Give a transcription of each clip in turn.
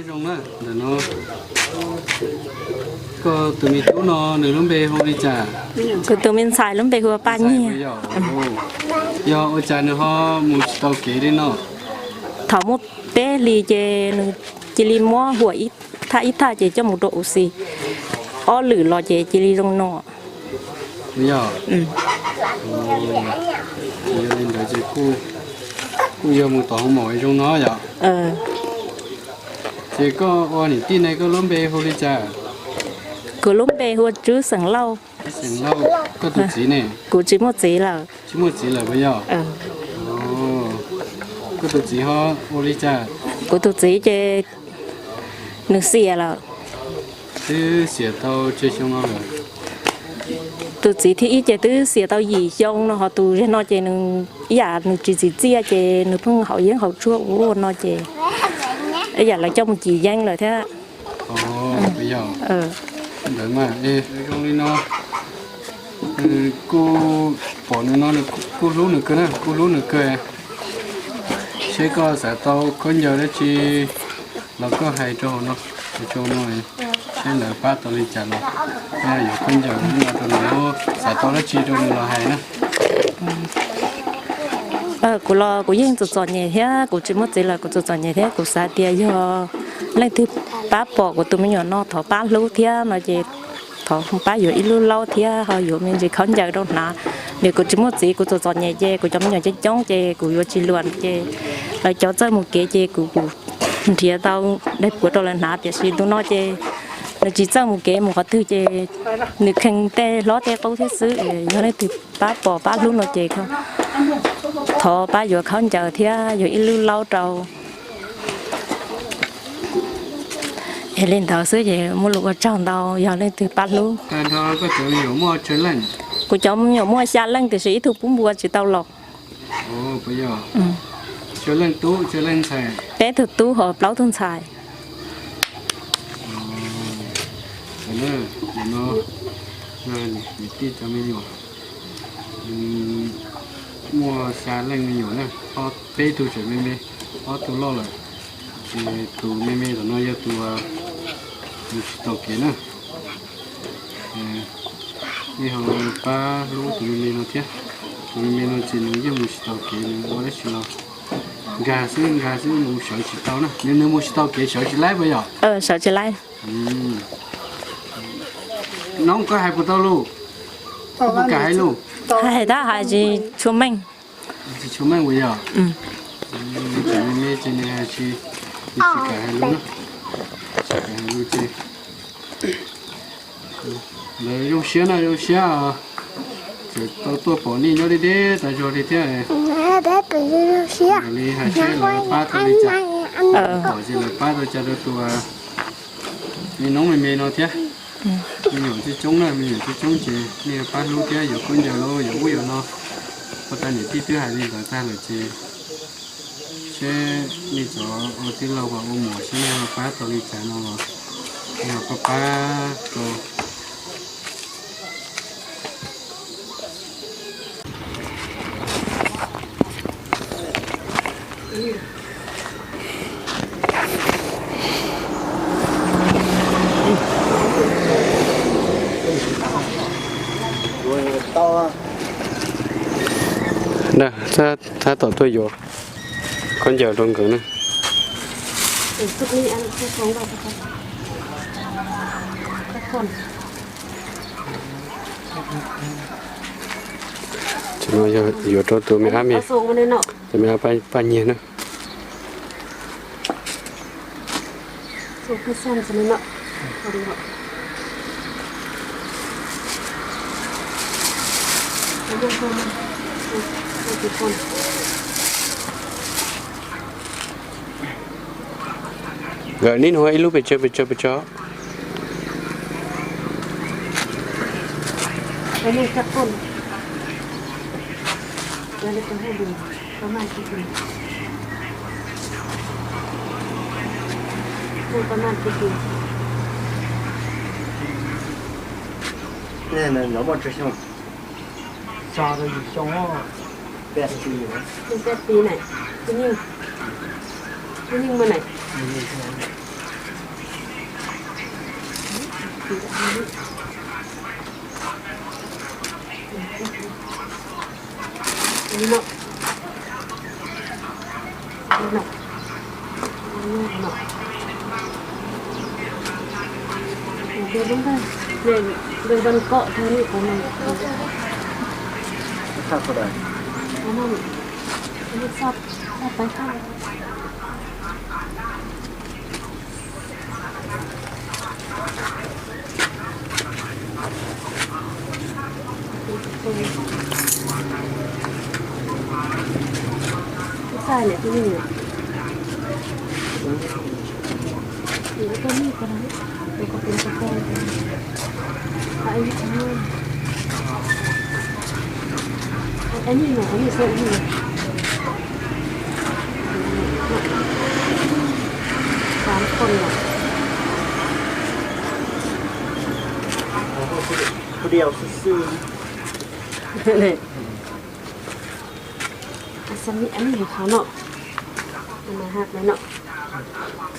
Zoo na, ntawm no koj tus me tub no nws lub npe hu li cas? Kuv tus me ntxhais lub npe hu ua Paj Nyiag. Yog ua cas nws ho mus tsis tau kev li no? Thaum muaj peb hlis ces nws cia li muab huam ib thaj ib thaj ces coj mus rau ua si, ob lwm los ces cia li zoo no. Yog, yog li ntawd ces kuj yog mus tom hoo maum zoo no yom? Ces koj ua niam tij ne koj lub npe hu li cas? Kuv lub npe hu ua Tswb xeem Lauj. Xeem Lauj, koj tus txiv ne? Kuv tsis muaj txiv lawm. Tsis muaj txiv lawm puas yog? Koj tus txiv ho ua li cas? Kuv tus txiv ces nws xiam lawm. Twb xiam tau tsawg xyoo no lawm? Tus txiv thib ib ces twb xiam tau yim xyoo no, ho tus zag no ces nws ib yam nws tsis txim txiaj ces nws pheej haus yeeb haus tshuaj ua no ces ib yam lawv coj mus cim yeeb lawm thiab. Yog ntawd mas zoo li no, kuj pom nws no, kuj hlub nws kawg na, kuj hlub nws kawg. Seb koj xav tau khaub ncaws dab tsi los koj hais rau hauv no, rau no, seb lawv pab tau li cas los, yuav khaub ncaws no rau nws, xav tau dab tsi rau nws los hais na. Kuv los kuv yeej txom txom nyem thiab, kuv tsis muaj txiv lawm kuv txom txom nyem thiab, kuv xav tias yog leej twg pab pom kuv tus me nyuam no thov pab hlub thiab no ces thov pab yuav ib lub laub thiab ho yuav me ntsis khaub ncaws rau hnav. Vim kuv tsis muaj txiv kuv txom txom nyem ces kuv cov me nyuam coob coob ces kuv yuav tsis luam ces lawv cov txawj mus kev ces kuv kuv nrhiav tau daim puav rau lawv hnav, tiam sis ntu no ces nws tsis txawj mus kev mus qhov twg ces nws kheej tej hlob tej qub thiab xwb. Yog leej twg pab pom pab hlub no ces thov pab yuav khaub ncaws thiab yuav ib lub laub rau. Es li ntawd xwb ces muaj lus ua tsaug ntau, yog leej twg pab hlub. Kuv cov me nyuam muaj xya leej tiam sis ib tug pub npua tsis tau los. Peb tug tub ho plaub tug ntxhais. Niam tij cov me nyuam muaj xya leej me nyuam na, peb tug tseem me me, ob tug loj lawm, ces tus me me tom no yog tus mus tsis tau kev na. Nej ho pab hlub tus me me no thiab. Tus me me no ces nws yeej mus tsis tau kev, nws ua dab tsi los nkag xwb nkag xwb, mus sawv tsis tau na. Nws mus tsis tau kev, sawv tsis laib puas yog? Sawv tsis laib. Noob, koj hais puas tau lus? Koj puas kam hais lus? Hais tab hais tsis tshua meej. Tsis tshua meej puas yog? Nws tseem me me ces nws hais tsis, nws tsis kam hais lus na. Tsis kam hais lus ces lawv zoo siab na, zoo siab os. Tseem tau tuaj pom nej nyob deb deb tas zog li thiab. Li hais seb lawv pab tau li cas, pom ces lawv pab tau cas rau tus me noob me me no thiab. Me nyuam coob coob na, me nyuam coob coob ces nej pab hlub thiab, yuav khaub ncaws los yuav ub yuav no. Ua tas niam tij twb hais li ntawd tag lawm ces seb nej cov ua tij laug uas ua muam seb nej ho pab tau li cas no los nej ho pab pab rau. Thab tom tuaj yuav khaub ncaws rau nkawd na. Yuav rau tus me ab me, tus me ab Paj Nyiag na. Nkawd niaj hnub ua ib lub pes tsawg pes tsawg pes tsawg.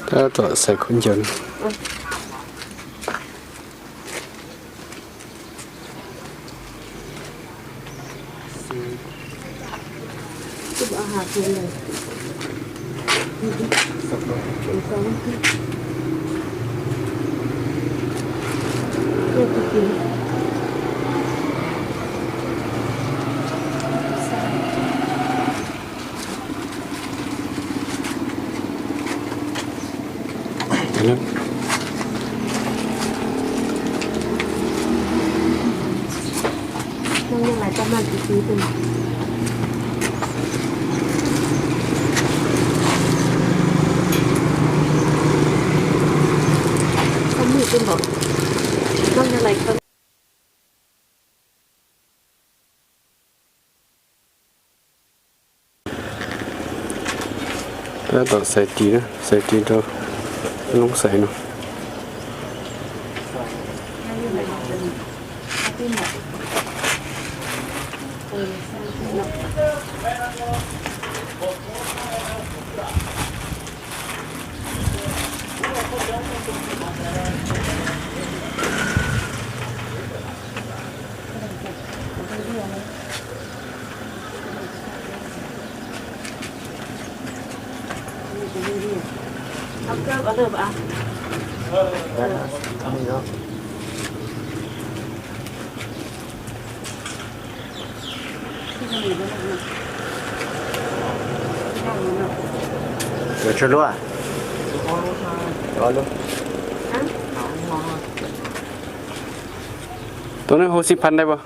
Tab tom xaiv khaub ncaws. Tab tom xaiv ris, xaiv ris rau lub xaiv no. Cov tshuaj lub, cov lub. Tus neeg hu xib phas ntawd puas?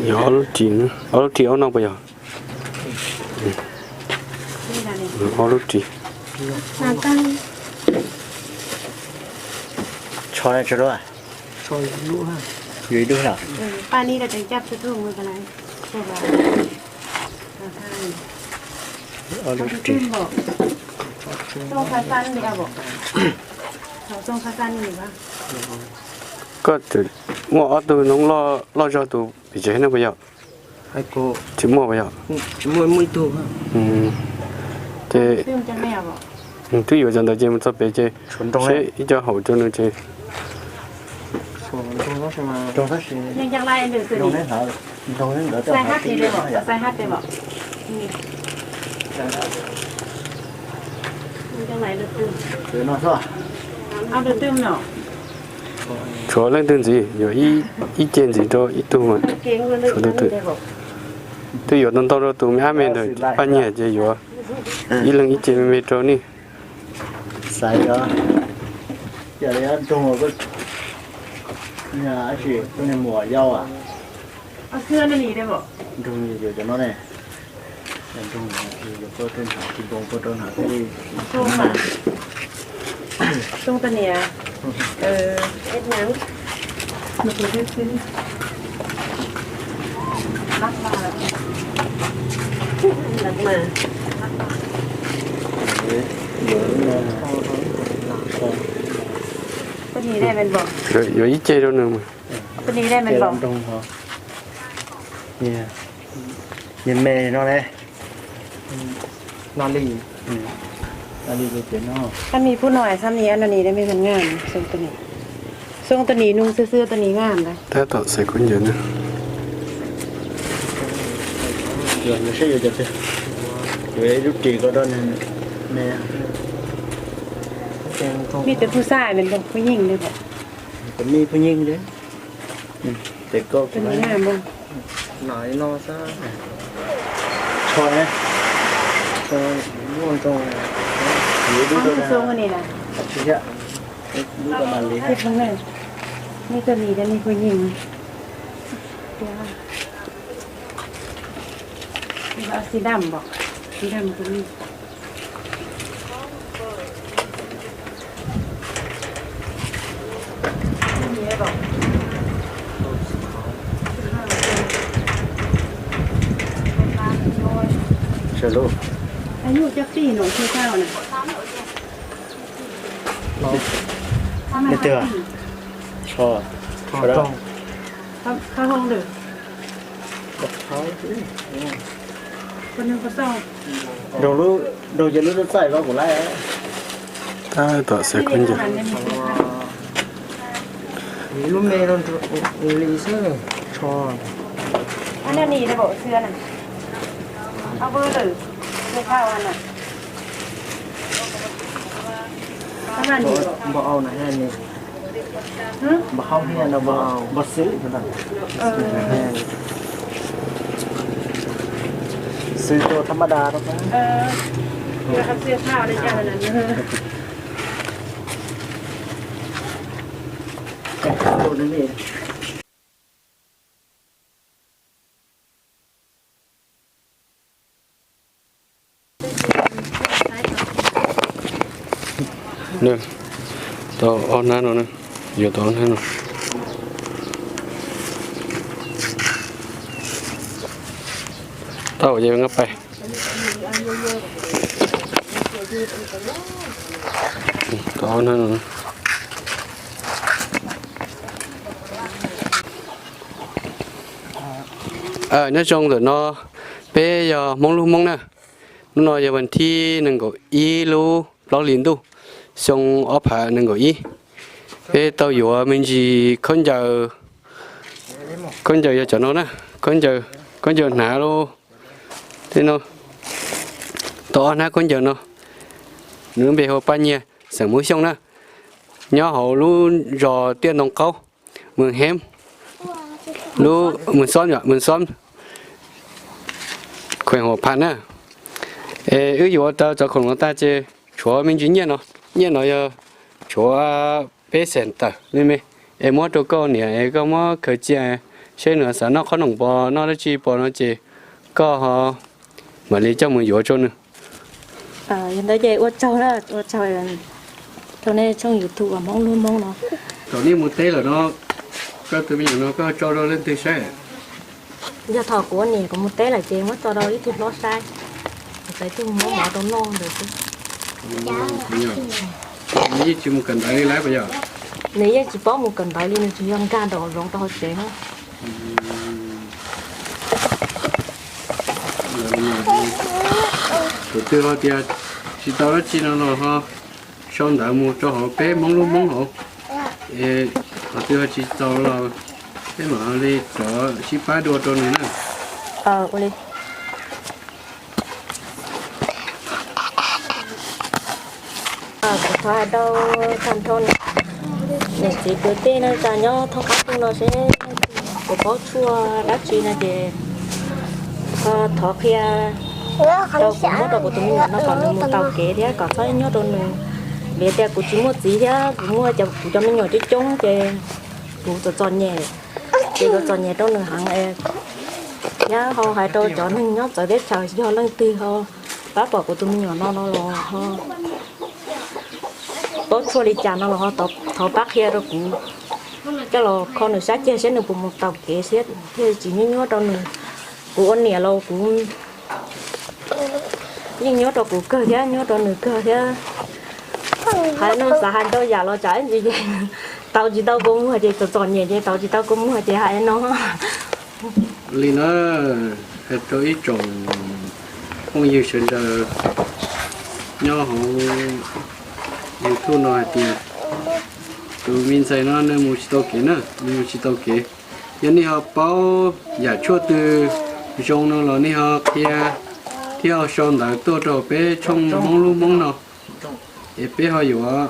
Yog ob lub ris, ob lub ris ob no puas yog? Ob lub ris. Yuav ib lub na. Koj muaj ob tug noob loj zog tus pem tsev no puas yog? Tsis muaj puas yog? Ces twb yuav cov ntawd ces mus txog pem ces seb ib co haum rau nws ces. Tshuav leej twg ntxiv, yuav ib ce ntxiv rau ib tug mas. Tshuav tus twg, twb yuav tau ntau rau tus me ab me ntawd, paj nyiaj ces yuav ib leeg ib ce me me rau nej. Xaiv os, yog li nroog, tab sis kuv niag muam yau, nroog yuav cov no ne, nroog yuav pab rau nram, tsis npoo pab rau nram thiaj li. Yuav ib ce rau nws. Niag me no ne, no li, no li ces no. Xab nis pub no, xab nis no nis, xoo tus nis nug xwb xwb, tus nis nag ntag. Tab tom xaiv khaub ncaws na. Yuav seb yuav cov twg, yuav ib lub ris ko rau nws me. Me tus pug xaj, me tus pug yeej li. Tus me pug yeej li. Tes koj tus me nag npoo. No xab. Tsho ne. Muaj zoo. Xoo ni na. Tsis yog. Lub ko mas li. Nej tus nis, nej pug yeej. Xi dam npom, xi dam tus me. Sawv lub. Nyuj coj fij no xwb tau na. Leej twg? Tsho. Tsho da. Qhov hoo lawm. Nrog, nrog ces lub txaij ko kuv laij. Tab tom xaiv khaub ncaws. Lub me no li xwb, tsho. Npau au na, npau au, npau xwb. Xwb tua thab maj da rau. Tau ob hnab no, yuav tau ob hnab no. Tau ces nqa pais. Tau ob hnab no. Nyob zoo ntawm no, peb yog Hmoob Lub Hmoob na. Hnub no yog vas thib nees nkaum ib lub plaub hlis ntuj, xyoo ob phav nees nkaum ib. Peb tau yuav me ntsis khaub ncaws, khaub ncaws yog cov no na, khaub ncaws hnav lub, tej no, tau ob hnab khaub ncaws no. Nws lub npe hu Paj Nyiag, xeem Hmoob Xyooj na, nyob hauv lub zos Tiaj Ntoo Qaub, Mws Heeb, lub Mws Xob, Mws Xob, khueem Huam Phaj na. Es wb yuav tau cov khoom no tag ces tshuav me ntsis nyiaj no, nyiaj no yog tshuav peb xees tawm me me, es muab rau koj niam es koj muab khaws cia, seb nws xav noj qhob noom pos noj dab tsi pos no ces koj ho mam li coj mus yuav rau nws. Yog ntawd ces ua tsaug, ua tsaug rau nej tshooj YouTube uas Hmoob Lub Hmoob no. Thaum nej mus teb lawm no, koj tus me nyuam no koj tso rau leej twg saib? Yog thaum kuv ua niam kuv mus teb lawm ces muab tso rau ib tug hlob saib, kuv xav tus muab mov rau noj ntawd xwb. Nws yeej tsis mus kawm ntawv li lawm puas yog? Nws yeej tsis paub mus kawm ntawv li, nws tsuas yog nkag nraum zoov rau hauv tsev. Tus twg ho tias tsis tau dab tsi no los ho sau ntawv mus rau hauv peb Hmoob lub Hmoob hauv. Es qhov twg ho tsis txaus los peb mam li rov sib pab dua rau nws na. Kuv thov hais rau tag nrho niam txiv kwv tij neej tsa nyob thoob qab ntuj no seb kuv paub tshuaj dab tsi no ces ho thov qhia rau kuv, muab rau kuv tus me nyuam no kom nws mus taus kev thiab kom txhob nyob rau nws. Vim tias kuv tsis muaj txiv thiab kuv muaj kuv cov me nyuam coob coob ces kuv txom txom nyem, ces kuv txom nyem rau nws heev. Thiab ho hais rau cov neeg nyob txawv teb chaws yog leej twg ho pab pom kuv tus me nyuam no no los ho paub tshuaj li cas no los ho thov pab qhia rau kuv coj los kho nws sab ceg seb nws puas mus taus kev thiab thiaj tsis nyuaj nyuaj rau nws. Kuv ua niam los kuv yeej nyuaj rau kuv kawg thiab nyuaj rau nws kawg thiab. Hais no xav hais ntau yam los tsam ib ntsis ces tau tsis tau kua muag ces txom txom nyem ces tau tsis tau kua muag ces hais no. Li no hais rau ib tsoom phooj ywg sawv daws nyob hauv YouTube no hais tias tus me ntxhais no nws mus tsis tau kev na, nws mus tsis tau kev. Yog nej ho paub yam tshuaj twg zoo no los nej ho qhia thiab ho sau ntawv tuaj rau peb tshooj Hmoob lub Hmoob no, es peb ho yuav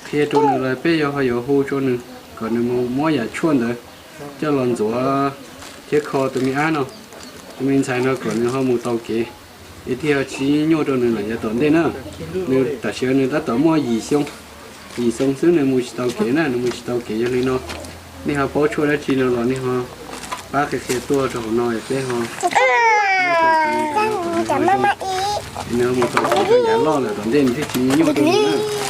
qhia rau nws los peb yuav ho yuav hu rau nws kom nws mus muab yam tshuaj ntawd coj los ntxuav thiab kho tus me ab no, tus me ntxhais no kom nws ho mus tau kev, es thiaj tsis nyuaj rau nws lawm yav tom ntej na. Nws tam sim nws tab tom muaj yim xyoo, yim xyoo xwb nws mus tsis tau kev na, nws mus tsis tau kev. Yog li no nej ho paub tshuaj dab tsi no los nej ho pab qhia qhia tuaj rau hauv no es peb ho nws ho mus tau kev rau yav loj lawm tom ntej nws thiaj tsis nyuaj rau nws na.